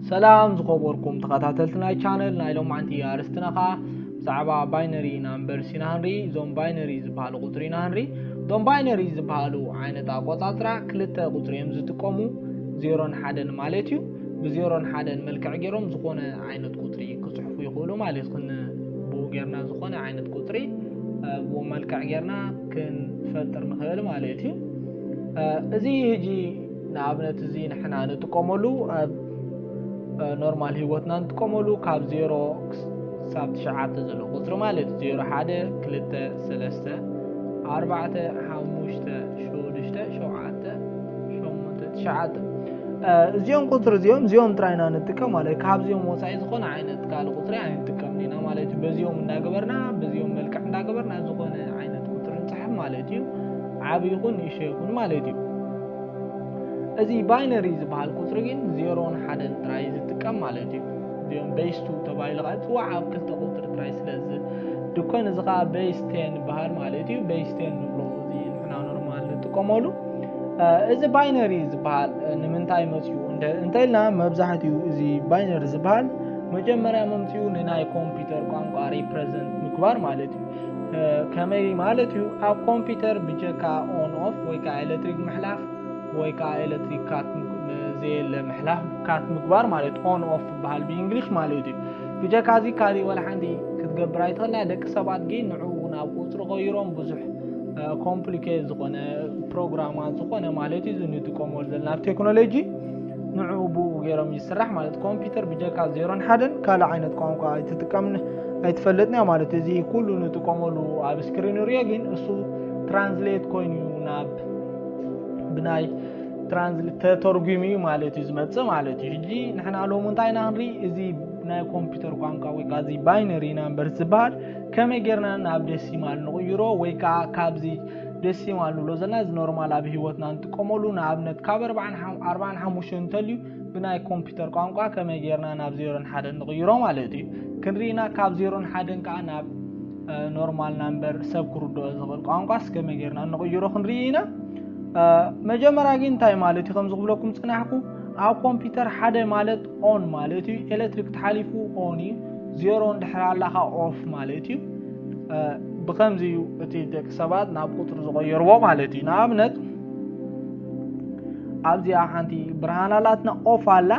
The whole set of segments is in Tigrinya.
ሰላም ዝኸበርኩም ተኸታተልቲ ናይ ቻነል፣ ናይ ሎማዓንቲ ኣርእስትና ኸዓ ብዛዕባ ባይነሪ ናምበርስ ኢና ክንርኢ። እዞም ባይነሪ ዝበሃሉ ቁፅሪ ኢና ክንርኢ። እዞም ባይነሪ ዝበሃሉ ዓይነት ኣቆፃፅራ ክልተ ቁፅሪ እዮም ዝጥቀሙ፣ ዜሮን ሓደን ማለት እዩ። ብዜሮን ሓደን መልክዕ ገይሮም ዝኾነ ዓይነት ቁፅሪ ክፅሕፉ ይኽእሉ ማለት እዩ። ብኡ ጌርና ዝኾነ ዓይነት ቁፅሪ ብኡ መልክዕ ጌርና ክንፈጥር ንኽእል ማለት እዩ። እዚ ሕጂ ንኣብነት እዚ ንሕና ንጥቀመሉ ኣብ ኖርማል ህይወትና ንጥቀመሉ ካብ ዜሮ ክሳብ ትሽዓተ ዘሎ ቁፅሪ ማለት ዜሮ ሓደ ክልተ ሰለስተ ኣርባዕተ ሓሙሽተ ሽዱሽተ ሸውዓተ ሸሞንተ ትሽዓተ እዚኦም ቁፅሪ እዚኦም እዚኦም ጥራይና ንጥቀም ማለት ካብዚኦም ወፃኢ ዝኾነ ዓይነት ካልእ ቁፅሪ ኣይንጥቀም ኢና ማለት እዩ። በዚኦም እንዳገበርና በዚኦም መልክዕ እንዳገበርና ዝኾነ ዓይነት ቁፅሪ ንፅሕፍ ማለት እዩ። ዓብ ይኹን ንእሽቶ ይኹን ማለት እዩ። እዚ ባይነሪ ዝበሃል ቁፅሪ ግን ዜሮን ሓደን ጥራይ ዝጥቀም ማለት እዩ። እዚኦም ቤስ ቱ ተባሂሉ ከዓ ዝፅዋዕ ኣብ ክልተ ቁፅሪ ጥራይ ስለ ዝድኮን እዚ ከዓ ቤስ ቴን ይበሃል ማለት እዩ። ቤስ ቴን ንብሎ እዚ ንሕና ኖርማል ንጥቀመሉ። እዚ ባይነሪ ዝበሃል ንምንታይ መፅኡ እንተልና መብዛሕትኡ እዚ ባይነሪ ዝበሃል መጀመርያ መምፅኡ ንናይ ኮምፒውተር ቋንቋ ሪፕሬዘንት ምግባር ማለት እዩ። ከመይ ማለት እዩ? ኣብ ኮምፒውተር ብጀካ ኦን ኦፍ ወይ ከዓ ኤሌክትሪክ ምሕላፍ ወይ ከዓ ኤሌክትሪክ ካት ዘየለ ምሕላፍ ካት ምግባር ማለት ኦን ኦፍ ዝበሃል ብእንግሊሽ ማለት እዩ። ብጀካ እዚ ካሊእ ወላ ሓንቲ ክትገብር ኣይትኽእልና። ደቂ ሰባት ግን ንዕኡ ናብ ቁፅሪ ቀይሮም ብዙሕ ኮምፕሊኬት ዝኾነ ፕሮግራማት ዝኾነ ማለት እዩ ንጥቀመሉ ዘለና ኣብ ቴክኖሎጂ ንዕኡ ብኡ ገይሮም ይስራሕ ማለት ኮምፒውተር ብጀካ ዜሮን ሓደን ካልእ ዓይነት ቋንቋ ኣይትጥቀምን ኣይትፈልጥን እያ ማለት እዚ ኩሉ ንጥቀመሉ ኣብ ስክሪን ንሪኦ ግን እሱ ትራንስሌት ኮይኑ ናብ ብናይ ትራንስሌት ተተርጉሙ እዩ ማለት እዩ ዝመፅእ ማለት እዩ። ሕጂ ንሕና ሎሚ እንታይ ኢና ክንርኢ እዚ ናይ ኮምፒውተር ቋንቋ ወይ ከዓ እዚ ባይነሪ ናምበር ዝበሃል ከመይ ጌርና ናብ ደሲማል ንቕይሮ ወይ ከዓ ካብዚ ደሲማል ንብሎ ዘለና እዚ ኖርማል ኣብ ህይወትና ንጥቀመሉ ንኣብነት ካብ ኣርባዓን ሓሙሽተ እንተልዩ ብናይ ኮምፒውተር ቋንቋ ከመይ ጌርና ናብ ዜሮን ሓደን ንቕይሮ ማለት እዩ። ክንርኢና ካብ ዜሮን ሓደን ከዓ ናብ ኖርማል ናምበር ሰብ ክርድኦ ዝኽእል ቋንቋስ ከመይ ጌርና ንቕይሮ ክንርኢ ኢና። መጀመርያ ግን እንታይ ማለት እዩ ከምዚ ክብለኩም ፅናሕኩ ኣብ ኮምፒውተር ሓደ ማለት ኦን ማለት እዩ። ኤሌክትሪክ ተሓሊፉ ኦን እዩ። ዜሮ እንድሕር ኣላካ ኦፍ ማለት እዩ። ብከምዚ እዩ እቲ ደቂ ሰባት ናብ ቁፅሪ ዝቐየርዎ ማለት እዩ። ንኣብነት ኣብዚኣ ሓንቲ ብርሃን ኣላትና ኦፍ ኣላ።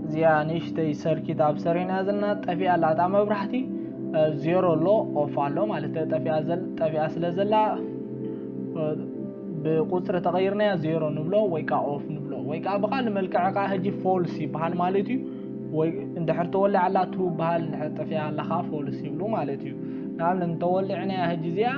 እዚኣ ንእሽተይ ሰርኪት ኣብ ሰሪሕና ዘለና ጠፊኣ ኣላ እታ መብራህቲ ዜሮ ኣሎ ኦፍ ኣሎ ማለት ጠፊኣ ስለ ዘላ ብቁፅሪ ተቐይርናያ ዜሮ ንብሎ ወይ ከዓ ኦፍ ንብሎ ወይ ከዓ ብካልእ መልክዕ ከዓ ሕጂ ፎልስ ይበሃል ማለት እዩ። ወይ እንድሕር ተወሊዓ ኣላ ትሩ ይበሃል እንድሕር ጠፊኣ ኣለካ ፎልስ ይብሉ ማለት እዩ። ንኣብነት እንተወሊዕናያ ሕጂ እዚኣ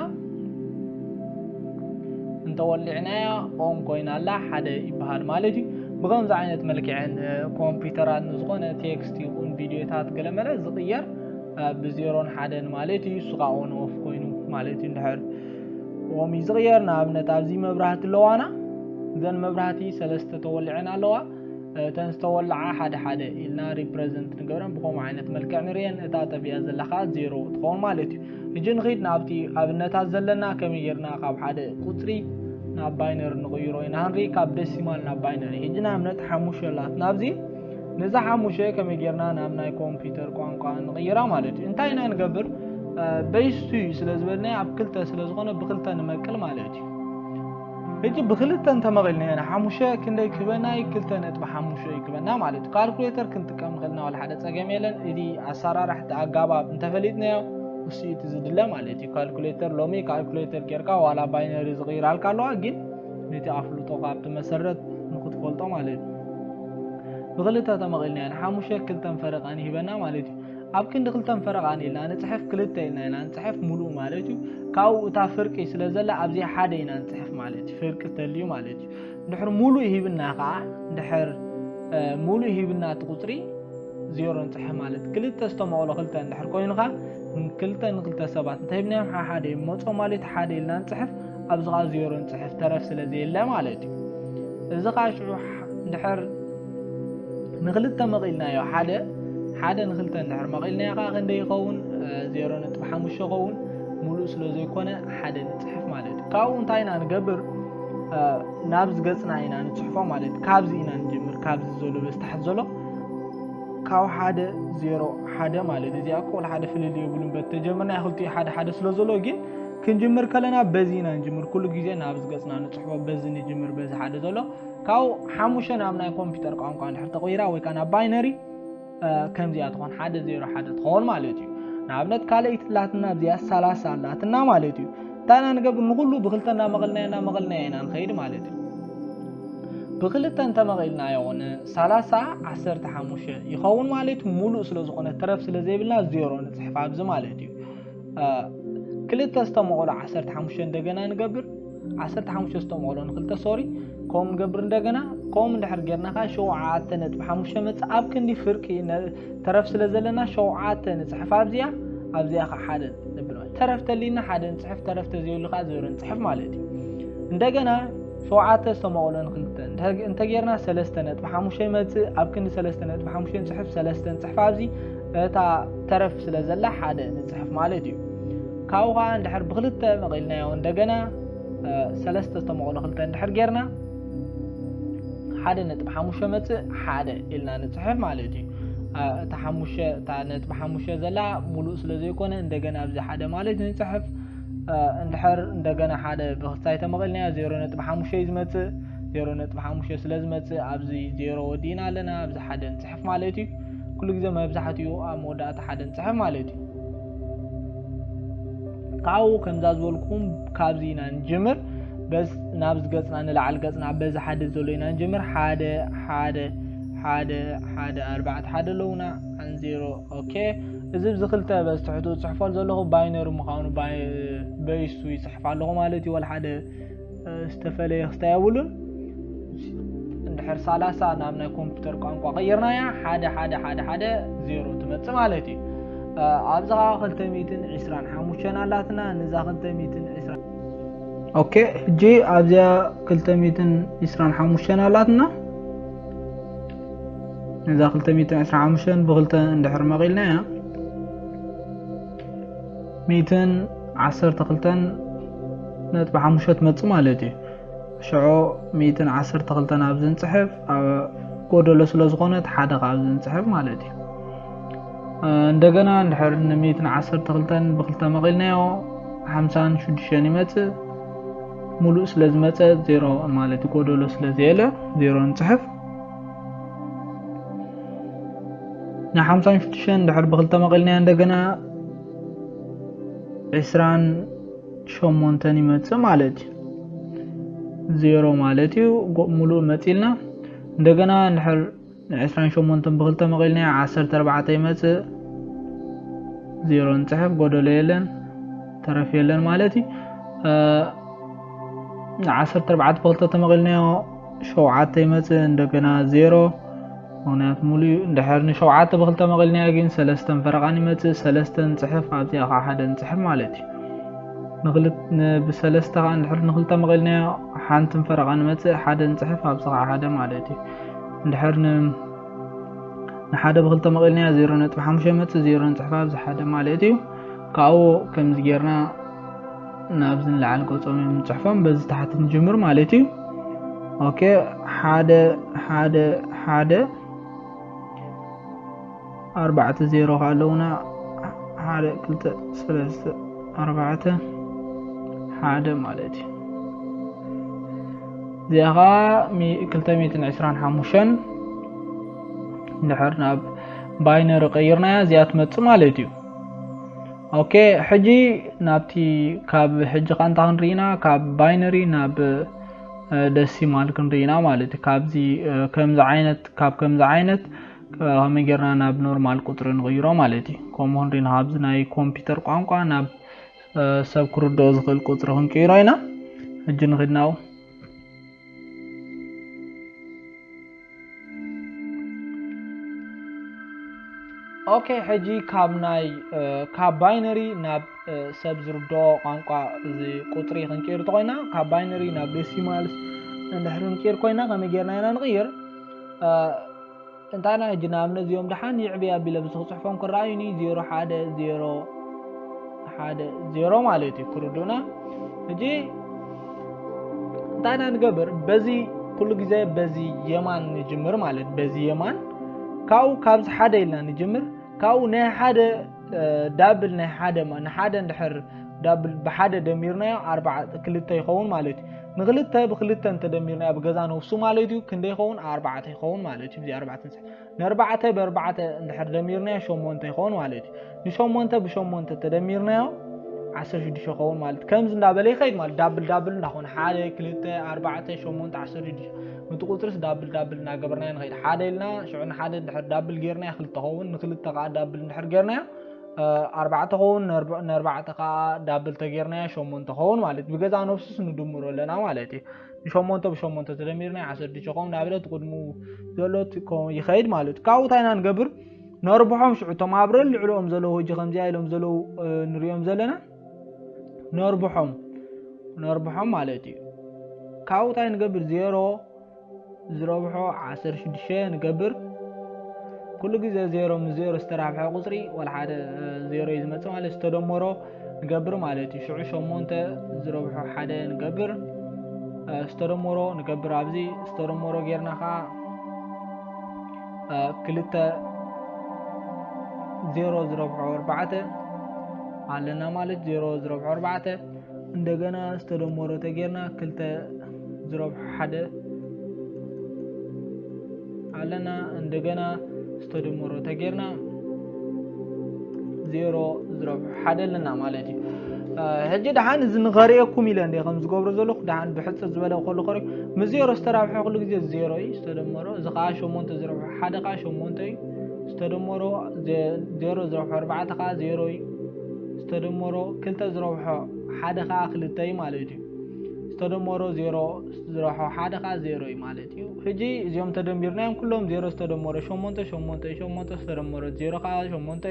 እንተወሊዕናያ ኦን ኮይና ኣላ ሓደ ይበሃል ማለት እዩ። ብከምዚ ዓይነት መልክዕን ኮምፒውተራት ንዝኾነ ቴክስት ይኹን ቪድዮታት ገለመለ ዝቕየር ብዜሮን ሓደን ማለት እዩ። እሱ ከዓ ኦን ኦፍ ኮይኑ ማለት እዩ። እንድሕር ኦም እዩ ዝቕየር ንኣብነት ኣብዚ መብራህቲ ኣለዋና እዘን መብራህቲ ሰለስተ ተወሊዐን ኣለዋ። እተን ዝተወልዓ ሓደ ሓደ ኢልና ሪፕረዘንት ንገብረን ብከምኡ ዓይነት መልክዕ ንርእየን እታ ጠፊኣ ዘላ ከዓ ዜሮ ትኸውን ማለት እዩ። ሕጂ ንኺድ ናብቲ ኣብነታት ዘለና ከመይ ጌርና ካብ ሓደ ቁፅሪ ናብ ባይነሪ ንቕይሮ ኢና ክንርኢ ካብ ደሲማል ናብ ባይነሪ። ሕጂ ንኣብነት ሓሙሽተ ኣላትና ኣብዚ ነዛ ሓሙሽተ ከመይ ጌርና ናብ ናይ ኮምፒውተር ቋንቋ ንቕይራ ማለት እዩ። እንታይ ኢና ንገብር? በይስቱ እዩ ስለ ዝበልናዮ ኣብ ክልተ ስለ ዝኾነ ብክልተ ንመቅል ማለት እዩ። ሕጂ ብክልተ እንተመቒልናዮ ንሓሙሽተ ክንደይ ክህበና እዩ? ክልተ ነጥቢ ሓሙሽተ እዩ ክህበና ማለት እዩ። ካልኩሌተር ክንጥቀም ንኽእል ኢና ዋላ ሓደ ፀገም የለን። እቲ ኣሰራርሓ እቲ ኣጋባብ እንተፈሊጥናዮ እሱ እዩ እቲ ዝድለ ማለት እዩ። ካልኩሌተር ሎሚ ካልኩሌተር ጌርካ ዋላ ባይነሪ ዝቕይራልካ ኣለዋ ግን ነቲ ኣፍልጦ ካብቲ መሰረት ንክትፈልጦ ማለት እዩ። ብክልተ ተመቒልናዮ ንሓሙሽተ ክልተን ፈረቓን ይህበና ማለት እዩ። ኣብ ክንዲ ክልተን ፈረቓን ኢልና ንፅሕፍ ክልተ ኢልና ኢና ንፅሕፍ ሙሉእ ማለት እዩ። ካብኡ እታ ፍርቂ ስለ ዘላ ኣብዚኣ ሓደ ኢና ንፅሕፍ ማለት እዩ። ፍርቂ ተልዩ ማለት እዩ። እንድሕር ሙሉእ ሂብና ከዓ እንድሕር ሙሉእ ሂብና እቲ ቁፅሪ ዜሮ ንፅሕፍ ማለት ክልተ ዝተመቕሎ ክልተ እንድሕር ኮይኑኻ ክልተ ንክልተ ሰባት እንተሂብናዮም ሓሓደ እዮም መፅኦ ማለት ሓደ ኢልና ንፅሕፍ ኣብዚ ከዓ ዜሮ ንፅሕፍ ተረፍ ስለ ዘየለ ማለት እዩ። እዚ ከዓ ሽዑ እንድሕር ንክልተ መቒልናዮ ሓደ ሓደ ንክልተ እንድሕር መቒልናዮ ከዓ ክንደይ ይኸውን? ዜሮ ነጥቢ ሓሙሽተ ይኸውን። ሙሉእ ስለ ዘይኮነ ሓደ ንፅሕፍ ማለት እዩ። ካብኡ እንታይ ኢና ንገብር? ናብዚ ገፅና ኢና ንፅሕፎ ማለት እዩ። ካብዚ ኢና ንጅምር። ካብዚ ዘሎ በዚ ታሕቲ ዘሎ ካብ ሓደ ዜሮ ሓደ ማለት እዚኣ እኮ ወላ ሓደ ፍልልይ የብሉን። በቲ ተጀመርና ክልቲኡ ሓደ ሓደ ስለ ዘሎ ግን ክንጅምር ከለና በዚ ኢና ንጅምር። ኩሉ ግዜ ናብዚ ገጽና ንጽሕፎ በዚ ንጅምር፣ በዚ ሓደ ዘሎ ካብኡ ሓሙሽተ ናብ ናይ ኮምፒውተር ቋንቋ እንድሕር ተቐይራ ወይ ከዓ ናብ ባይነሪ ከምዚኣ ትኾን ሓደ ዜሮ ሓደ ትኸውን ማለት እዩ። ንኣብነት ካልኣይቲ ላትና ኣብዚኣ ሰላሳ ኣላትና ማለት እዩ። እንታይ ኢና ንገብር? ንኩሉ ብክልተ እናመቐልናዮ እናመቐልናዮ ኢና ንኸይድ ማለት እዩ። ብክልተ እንተመቐልናዮ ንሰላሳ ዓሰርተ ሓሙሽተ ይኸውን ማለት እዩ። ሙሉእ ስለ ዝኾነ ተረፍ ስለ ዘይብልና ዜሮ ንፅሕፍ ኣብዚ ማለት እዩ። ክልተ ዝተመቐሎ ዓሰርተ ሓሙሽተ እንደገና ንገብር። ዓሰርተ ሓሙሽተ ዝተመቐሎ ንክልተ ሶሪ ከምኡ ንገብር እንደገና። ከምኡ እንድሕር ጌርና ከዓ ሸውዓተ ነጥቢ ሓሙሽተ መፅእ ኣብ ክንዲ ፍርቂ ተረፍ ስለ ዘለና ሸውዓተ ንፅሕፍ ኣብዚኣ ኣብዚኣ ከዓ ሓደ ንብል ማለት ተረፍ ተሊና ሓደ ንፅሕፍ፣ ተረፍ ተዘይሉ ከዓ ዜሮ ንፅሕፍ ማለት እዩ። እንደገና ሸውዓተ ዝተመቐሎ ንክልተ እንተጌርና ሰለስተ ነጥቢ ሓሙሽተ ይመፅእ። ኣብ ክንዲ ሰለስተ ነጥቢ ሓሙሽተ ንፅሕፍ ሰለስተ ንፅሕፍ ኣብዚ እታ ተረፍ ስለ ዘላ ሓደ ንፅሕፍ ማለት እዩ። ካብኡ ከዓ እንድሕር ብክልተ መቐልናዮ እንደገና ሰለስተ ዝተመቐሎ ክልተ እንድሕር ጌርና ሓደ ነጥቢ ሓሙሽተ መፅእ ሓደ ኢልና ንፅሕፍ ማለት እዩ። እታ ሓሙሽተ እታ ነጥቢ ሓሙሽተ ዘላ ሙሉእ ስለ ዘይኮነ እንደገና ኣብዚ ሓደ ማለት ንፅሕፍ። እንድሕር እንደገና ሓደ ብክልታይ ተመቐልናዮ ዜሮ ነጥቢ ሓሙሽተ እዩ ዝመፅእ። ዜሮ ነጥቢ ሓሙሽተ ስለ ዝመፅእ ኣብዚ ዜሮ ወዲእና ኣለና፣ ኣብዚ ሓደ ንፅሕፍ ማለት እዩ። ኩሉ ግዜ መብዛሕትኡ ኣብ መወዳእታ ሓደ ንፅሕፍ ማለት እዩ። ካብኡ ከምዛ ዝበልኩም ካብዚ ኢና ንጅምር። በስ ናብዚ ገፅና ንላዕሊ ገፅና በዚ ሓደ ዘሎ ኢና ንጅምር። ሓደ ሓደ ሓደ ሓደ ኣርባዕተ ሓደ ኣለውና ኣን ዜሮ። ኦኬ፣ እዚ ብዚ ክልተ በዚ ትሕቱ ዝፅሕፎ ዘለኹ ባይነሪ ምዃኑ በይሱ ይፅሕፍ ኣለኹ ማለት እዩ። ወላ ሓደ ዝተፈለየ ክስታይ የብሉን። እንድሕር ሰላሳ ናብ ናይ ኮምፒውተር ቋንቋ ቀይርናያ ሓደ ሓደ ሓደ ሓደ ዜሮ ትመፅእ ማለት እዩ። ኣብዚ ከዓ ክልተ ሚእትን ዕስራን ሓሙሽተን ኣላትና። ንዛ ክልተ ሚእትን ዕስራን ኦኬ፣ ሕጂ ኣብዚኣ ክልተ ሚእትን ዕስራን ሓሙሽተን ኣላትና። ነዛ ክልተ ሚእትን ዕስራን ሓሙሽተን ብክልተ እንድሕር መቒልናያ ሚእትን ዓሰርተ ክልተን ነጥቢ ሓሙሽተ ትመፅእ ማለት እዩ። ሽዑ ሚእትን ዓሰርተ ክልተን ኣብዚ ንፅሕፍ፣ ኣብ ጎደሎ ስለ ዝኾነት ሓደ ካብዚ ንፅሕፍ ማለት እዩ። እንደገና እንድሕር ንሚእትን ዓሰርተ ክልተን ብክልተ መቒልናዮ ሓምሳን ሽዱሽተን ይመፅእ። ሙሉእ ስለ ዝመፀ ዜሮ ማለት እዩ፣ ጎደሎ ስለ ዘየለ ዜሮ ንፅሕፍ። ንሓምሳን ሽዱሽተን እንድሕር ብክልተ መቒልናዮ እንደገና ዕስራን ሸሞንተን ይመፅእ ማለት እዩ። ዜሮ ማለት እዩ፣ ጎ-፣ ሙሉእ መፂልና። እንደገና እንድሕር ንዕስራን ሸሞንተን ብክልተ መቒልናዮ ዓሰርተ ኣርባዕተ ይመፅእ። ዜሮ ንፅሕፍ፣ ጎደሎ የለን፣ ተረፍ የለን ማለት እዩ። እ፣ ንዓሰርተ ኣርባዕተ ብክልተ ተመቒልናዮ ሸውዓተ ይመፅእ፣ እንደገና ዜሮ። ምኽንያቱ ሙሉእ እዩ። እንድሕር ንሸውዓተ ብክልተ መቐልናዮ ግን ሰለስተን ፈረቓን ይመፅእ፣ ሰለስተ ንፅሕፍ፣ ኣብዚኣ ከዓ ሓደ ንፅሕፍ ማለት እዩ። ንክልት-፣ ን-፣ ብሰለስተ ከዓ እንድሕር ንክልተ መቐልናዮ ሓንትን ፈረቓን ይመፅእ፣ ሓደ ንፅሕፍ፣ ኣብዚ ከዓ ሓደ ማለት እዩ። እንድሕር ን-፣ ንሓደ ብክልተ መቐልናዮ ዜሮ ነጥቢ ሓሙሽተ ይመፅእ፣ ዜሮ ንፅሕፍ፣ ኣብዚ ሓደ ማለት እዩ። ካብኡ ከምዚ ጌርና ናብዚ ንላዕሊ ገጾም እዮም ንፅሕፎም። በዚ ታሕቲ ንጅምር ማለት እዩ። ኦኬ፣ ሓደ፣ ሓደ፣ ሓደ፣ ኣርባዕተ ዜሮ ከ ኣለውና። ሓደ፣ ክልተ፣ ሰለስተ፣ ኣርባዕተ፣ ሓደ ማለት እዩ። እዚኣ ኸዓ ሚ-፣ ክልተ ሚእትን ዕስራን ሓሙሽተን እንድሕር ናብ ባይነሪ ቀይርናያ እዚኣ ትመጽእ ማለት እዩ። ኦኬ፣ ሕጂ ናብቲ ካብ ሕጂ ኸ እንታይ ክንርኢ ኢና? ካብ ባይነሪ ናብ፣ እ፣ ደሲማል ክንርኢ ኢና ማለት እዩ። ካብዚ፣ እ፣ ከምዚ ዓይነት፣ ካብ ከምዚ ዓይነት፣ እ፣ ከመይ ጌርና ናብ ኖርማል ቁጽሪ ንቕይሮ ማለት እዩ። ከምኡ ክንርኢ ኢና ካብዚ ናይ ኮምፒውተር ቋንቋ ናብ፣ እ፣ ሰብ ክርድኦ ዝኽእል ቁጽሪ ክንቅይሮ ኢና። ሕጂ ንኺድ ናብኡ። ኦኬ፣ ሕጂ ካብ ናይ፣ እ፣ ካብ ባይነሪ ናብ፣ እ፣ ሰብ ዝርድኦ ቋንቋ እዚ ቁጽሪ ክንቅይር እንተኾይና፣ ካብ ባይነሪ ናብ ዴሲማልስ እንድሕር ክንቅይር ኮይና፣ ከመይ ጌርና ኢና ንቕይር? እ፣ እንታይ ኢና ሕጂ ንኣብነት እዚኦም ደሓን ይዕብይ ኣቢለ ብዚ ክጽሕፎም ክረኣዩኒ፣ ዜሮ ሓደ ዜሮ ሓደ ዜሮ ማለት እዩ። ክርዱና። ሕጂ እንታይ ኢና ንገብር? በዚ ኩሉ ግዜ በዚ የማን ንጅምር ማለት፣ በዚ የማን ካብኡ ካብዚ ሓደ ኢልና ንጅምር። ካብኡ ናይ ሓደ ዳብል ናይ ሓደ ማ ንሓደ እንድሕር ዳብል ብሓደ ደሚርናዮ ኣርባዓ ክልተ ይኸውን ማለት እዩ። ንክልተ ብክልተ እንተደሚርናዮ ብገዛ ነብሱ ማለት እዩ ክንደይ ይኸውን? ኣርባዕተ ይኸውን ማለት እዩ። እዚ ኣርባዕተ ንሳ ንኣርባዕተ ብኣርባዕተ እንድሕር ደሚርናዮ ሸሞንተ ይኸውን ማለት እዩ። ንሸሞንተ ብሸሞንተ ተደሚርናዮ ዓሰርተ ሽዱሽተ ይኸውን ማለት እዩ። ከምዚ እንዳበለ ይኸይድ ማለት ዳብል ዳብል እንዳኾነ ሓደ ክልተ ኣርባዕተ ሸሞንተ ዓሰርተ ሽዱሽተ ምቲ ቁፅርስ ዳብል ዳብል እናገበርናዮ ንኸይድ። ሓደ ኢልና ሽዑ ንሓደ እንድሕር ዳብል ጌርናዮ ክልተ ኸውን፣ ንክልተ ከዓ ዳብል እንድሕር ጌርናዮ ኣርባዕተ ኸውን፣ ንኣርባዕተ ከዓ ዳብል ተጌርናዮ ሸሞንተ ኸውን ማለት እዩ። ብገዛ ነብሱስ ንድምሮ ኣለና ማለት እዩ። ንሸሞንተ ብሸሞንተ ተደሚርና ዓሰርተ ሽዱሽተ ኸውን እናበለ እቲ ቅድሙ ዘሎ ይኸይድ ማለት እዩ። ካብኡ እንታይ ኢና ንገብር? ነርብሖም ሽዑ እቶም ኣብ ልዕሊኦም ዘለዉ ሕጂ ከምዚኣ ኢሎም ዘለዉ ንሪኦም ዘለና ነርብሖም ነርብሖም ማለት እዩ። ካብኡ እንታይ ንገብር? ዜሮ ዝረብሖ ዓሰርተ ሽዱሽተ ንገብር። ኩሉ ግዜ ዜሮ ምስ ዜሮ ዝተራብሐ ቁፅሪ ዋላ ሓደ ዜሮ እዩ ዝመፅእ ማለት ዝተደመሮ ንገብር ማለት እዩ። ሽዑ ሸሞንተ ዝረብሖ ሓደ ንገብር ዝተደመሮ ንገብር ኣብዚ ዝተደመሮ ጌርና ከዓ ክልተ ዜሮ ዝረብሖ ኣርባዕተ ኣለና ማለት ዜሮ ዝረብሖ ኣርባዕተ እንደገና ዝተደመሮ ተጌርና ክልተ ዝረብሖ ሓደ ኣለና እንደገና ዝተደመሮ ተጌርና ዜሮ ዝረብሖ ሓደ ኣለና ማለት እዩ። ሕጂ ደሓን እዚ ንኸርእየኩም ኢለ እንደ ከም ዝገብሮ ዘለኹ ደሓን ብሕፅር ዝበለ ከሉ ከሪ ምስ ዜሮ ዝተራብሐ ኩሉ ግዜ ዜሮ እዩ ዝተደመሮ። እዚ ከዓ ሸሞንተ ዝረብሖ ሓደ ከዓ ሸሞንተ እዩ ዝተደመሮ። ዜሮ ዝረብሖ ኣርባዕተ ከዓ ዜሮ እዩ ዝተደመሮ። ክልተ ዝረብሖ ሓደ ከዓ ክልተ እዩ ማለት እዩ። ዝተደመሮ ዜሮ ዝረብሖ ሓደ ከዓ ዜሮ እዩ ማለት እዩ። ሕጂ እዚኦም ተደሚርናዮም ኩሎም ዜሮ ዝተደመሮ ሸሞንተ ሸሞንተ ሸሞንተ ዝተደመሮ ዜሮ ከዓ ሸሞንተ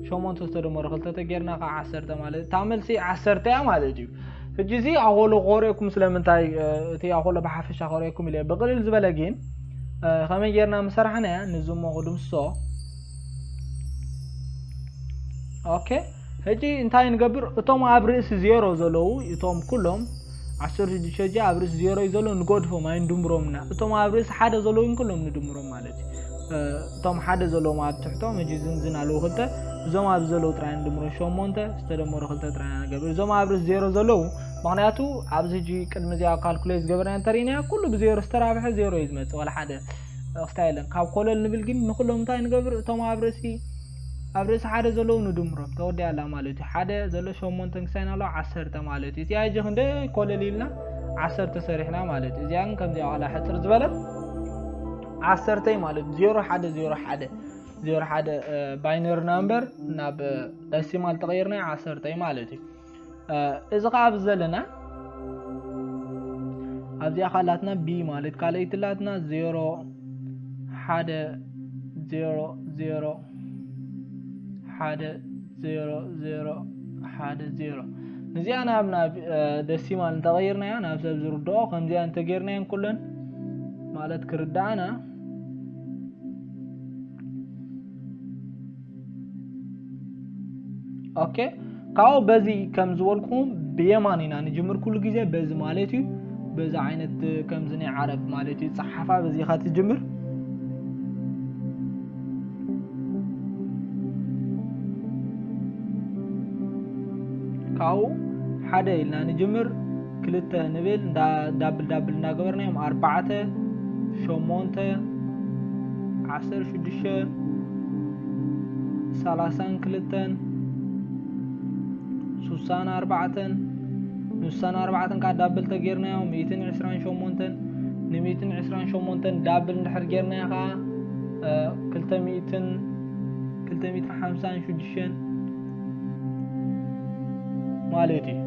ሸሞንተ ዝተደመሮ ክልተ ተጌርና ከዓ ዓሰርተ ማለት እታ መልሲ ዓሰርተ እያ ማለት እዩ። ሕጂ እዚ ኣኾሎ ክኾርእኩም ስለምንታይ እቲ ኣኾሎ ብሓፈሻ ክኾርእኩም ኢለ ብቅልል ዝበለ ግን ከመይ ጌርና ምሰራሕናያ ንዝሞ ክድምስሶ ኦኬ። ሕጂ እንታይ ንገብር? እቶም ኣብ ርእሲ ዜሮ ዘለዉ እቶም ኩሎም ዓሰርተ ሽዱሽተ ሕጂ ኣብ ርእሲ ዜሮ እዩ ዘሎ ንገድፎም ኣይንድምሮም ኢና። እቶም ኣብ ርእሲ ሓደ ዘለዉ ኩሎም ንድምሮም ማለት እዩ። እቶም ሓደ ዘለዎም ኣብ ትሕቶም ሕጂ ዝንዝን ኣለዉ ክልተ እዞም ኣብዚ ዘለዉ ጥራይ ንድምሮም ሸሞንተ ዝተደመሩ ክልተ ጥራይ ኢና ንገብር። እዞም ኣብ ርእሲ ዜሮ ዘለዉ ምክንያቱ ኣብዚ ሕጂ ቅድሚ እዚኣ ካልኩሌት ዝገበርና እንተርኢናያ ኩሉ ብዜሮ ዝተራብሐ ዜሮ እዩ ዝመፅእ ዋላ ሓደ ክስታይ የለን። ካብ ኮለል ንብል ግን ንኩሎም እንታይ ንገብር? እቶም ኣብ ርእሲ ኣብ ርእሲ ሓደ ዘለዉ ንድምሮም ተወዲኣ ኣላ ማለት እዩ። ሓደ ዘሎ ሸሞንተ ክሳይና ኣሎ ዓሰርተ ማለት እዩ። እዚኣ ሕጂ ክንደ ኮለል ኢልና ዓሰርተ ሰሪሕና ማለት እዩ። እዚኣ ግን ከምዚኣ ዋላ ሕፅር ዝበለት ዓሰርተ እዩ ማለት እዩ። ዜሮ ሓደ ዜሮ ሓደ ዜሮ ሓደ ባይነሪ ናምበር ናብ ደሲማል ተቐይርና ዓሰርተ እዩ ማለት እዩ። እዚ ከዓ ኣብዚ ዘለና ኣብዚኣ ካላትና ቢ ማለት ካልኣይቲ ላትና ዜሮ ሓደ ዜሮ ዜሮ ሓደ ዜሮ ዜሮ ሓደ ዜሮ ንዚኣ ናብ ናብ ደሲማል እንተቐይርናያ ናብ ሰብ ዝርድኦ ከምዚኣ እንተጌርናየን ኩለን ማለት ክርዳኣና ኦኬ ካብኡ በዚ ከም ዝበልኩኹም ብየማን ኢና ንጅምር ኩሉ ግዜ በዚ ማለት እዩ። በዚ ዓይነት ከምዚ ናይ ዓረብ ማለት እዩ ፀሓፋ በዚ ኢኻ ትጅምር። ካብኡ ሓደ ኢልና ንጅምር ክልተ ንብል እንዳ ዳብል ዳብል እንዳገበርናዮም ኣርባዕተ ሸሞንተ ዓሰርተ ሽዱሽተ ሰላሳን ክልተን ሱሳን ኣርባዕተን ንሱሳን ኣርባዕተን ከዓ ዳብል ተጌርናዮ ሚእትን ዕስራን ሸሞንተን ንሚእትን ዕስራን ሸሞንተን ዳብል እንድሕር ጌርናዮ ከዓ ክልተ ሚእትን ክልተ ሚእትን ሓምሳን ሽዱሽተን ማለት እዩ።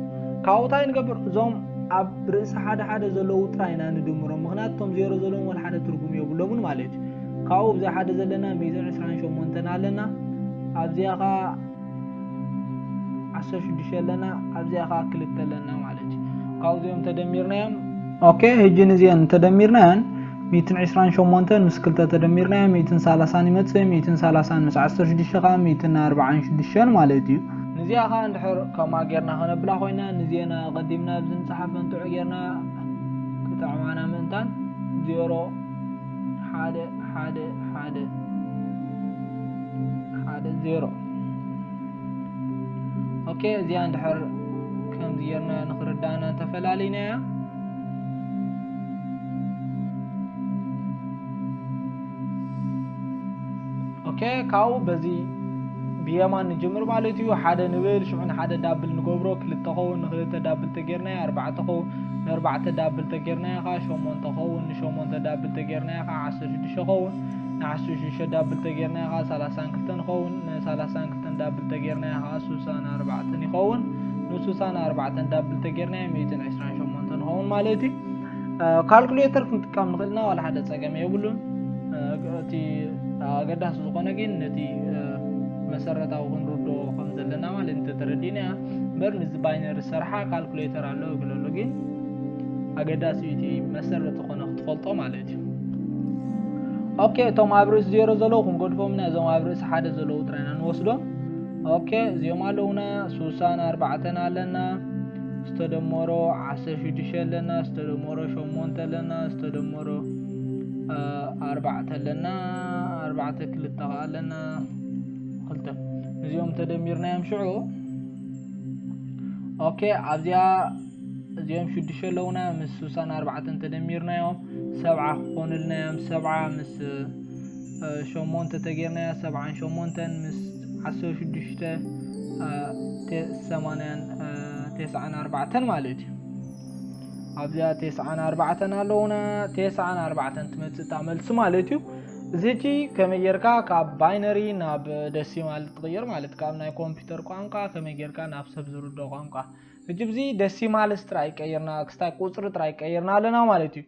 ካብኡ እንታይ ንገብር? እዞም ኣብ ርእሲ ሓደ ሓደ ዘለዉ ጥራይ ኢና ንድምሮም። ምኽንያቱ እቶም ዜሮ ዘለዎም ወላ ሓደ ትርጉም የብሎምን ማለት እዩ። ካብኡ ብዚ ሓደ ዘለና ሚእትን ዕስራን ሸሞንተን ኣለና። ኣብዚኣ ኸዓ ዓሰርተ ሽዱሽተ ኣለና። ኣብዚኣ ኸዓ ክልተ ኣለና ማለት እዩ። ካብኡ እዚኦም ተደሚርናዮም። ኦኬ፣ ሕጂ ንዚአን እንተደሚርናየን ሚእትን ዕስራን ሸሞንተን ምስ ክልተ ተደሚርናዮ ሚእትን ሰላሳን ይመጽእ። ሚእትን ሰላሳን ምስ ዓሰርተ ሽዱሽተ ከኣ ሚእትን ኣርባዓን ሽዱሽተን ማለት እዩ። ንዚኣ ከኣ እንድሕር ከምኣ ጌርና ከነብላ ኮይና ንዜና ቀዲምና ኣብዚ ንጽሓፍ መንትዑ ጌርና ክጥዕማና ምእንታን ዜሮ ሓደ ሓደ ሓደ ሓደ ዜሮ። ኦኬ፣ እዚኣ እንድሕር ከምዚ ጌርና ንኽርዳእና እንተፈላሊናያ። ኦኬ፣ ካብኡ በዚ ብየማን ንጅምር ማለት እዩ። ሓደ ንብል፣ ሽዑ ንሓደ ዳብል ንገብሮ፣ ክልተ ኸውን፣ ንክልተ ዳብል ተጌርናዮ ኣርባዕተ ኸውን፣ ንኣርባዕተ ዳብል ተጌርናዮ ኸዓ ሸሞንተ ኸውን፣ ንሸሞንተ ዳብል ተጌርናዮ ኸዓ ዓሰርተ ሽዱሽተ ኸውን፣ ንዓሰርተ ሽዱሽተ ዳብል ተጌርናዮ ኸዓ ሰላሳን ክልተን ኸውን፣ ንሰላሳን ክልተን ዳብል ተጌርናዮ ኸዓ ስሳን ኣርባዕተን ይኸውን፣ ንስሳን ኣርባዕተን ዳብል ተጌርናዮ ሚእትን ዕስራን ሸሞንተን ይኸውን ማለት እዩ። ካልኩሌተር ክንጥቀም ንኽእልና ዋላ ሓደ ጸገም የብሉን። እቲ ኣገዳሲ ዝኾነ ግን ነቲ መሰረታዊ ክንርድኦ ከም ዘለና ማለት እንተተረዲእና እያ። እምበር ንዚ ባይነሪ ዝሰርሓ ካልኩሌተር ኣሎ ይብለሉ፣ ግን ኣገዳሲ እዩ እቲ መሰረት ዝኾነ ክትፈልጦ ማለት እዩ። ኦኬ፣ እቶም ኣብ ርእሲ ዜሮ ዘለዉ ክንገድፎም ኢና፣ እዞም ኣብ ርእሲ ሓደ ዘለዉ ጥራይ ኢና ንወስዶም። ኦኬ፣ እዚኦም ኣለዉና፣ ስሳን ኣርባዕተን ኣለና፣ ዝተደመሮ ዓሰርተ ሽዱሽተ ኣለና፣ ዝተደመሮ ሸሞንተ ኣለና፣ ዝተደመሮ ኣርባዕተ ኣለና፣ ኣርባዕተ ክልተ ኸዓ ኣለና፣ ክልተ። እዚኦም ተደሚርናዮም ሽዑ። ኦኬ፣ ኣብዚኣ እዚኦም ሽዱሽተ ኣለዉና፣ ምስ ስሳን ኣርባዕተን ተደሚርናዮም ሰብዓ ክኾኑልና እዮም። ሰብዓ ምስ ሸሞንተ ተጌርናያ ሰብዓን ሸሞንተን ምስ ዓሰርተ ሽዱሽተ ሰማንያን ተስዓን ኣርባዕተን ማለት እዩ። ኣብዚኣ ተስዓን ኣርባዕተን ኣለዉና። ተስዓን ኣርባዕተን ትመጽእ እታ መልሲ ማለት እዩ። እዚ ሕጂ ከመይ ጌርካ ካብ ባይነሪ ናብ ደሲማል ትቕይር ማለት፣ ካብ ናይ ኮምፒውተር ቋንቋ ከመይ ጌርካ ናብ ሰብ ዝርድኦ ቋንቋ። ሕጂ ብዚ ደሲማልስ ጥራይ ቀይርና፣ ክስታይ ቁጽሪ ጥራይ ቀይርና ኣለና ማለት እዩ።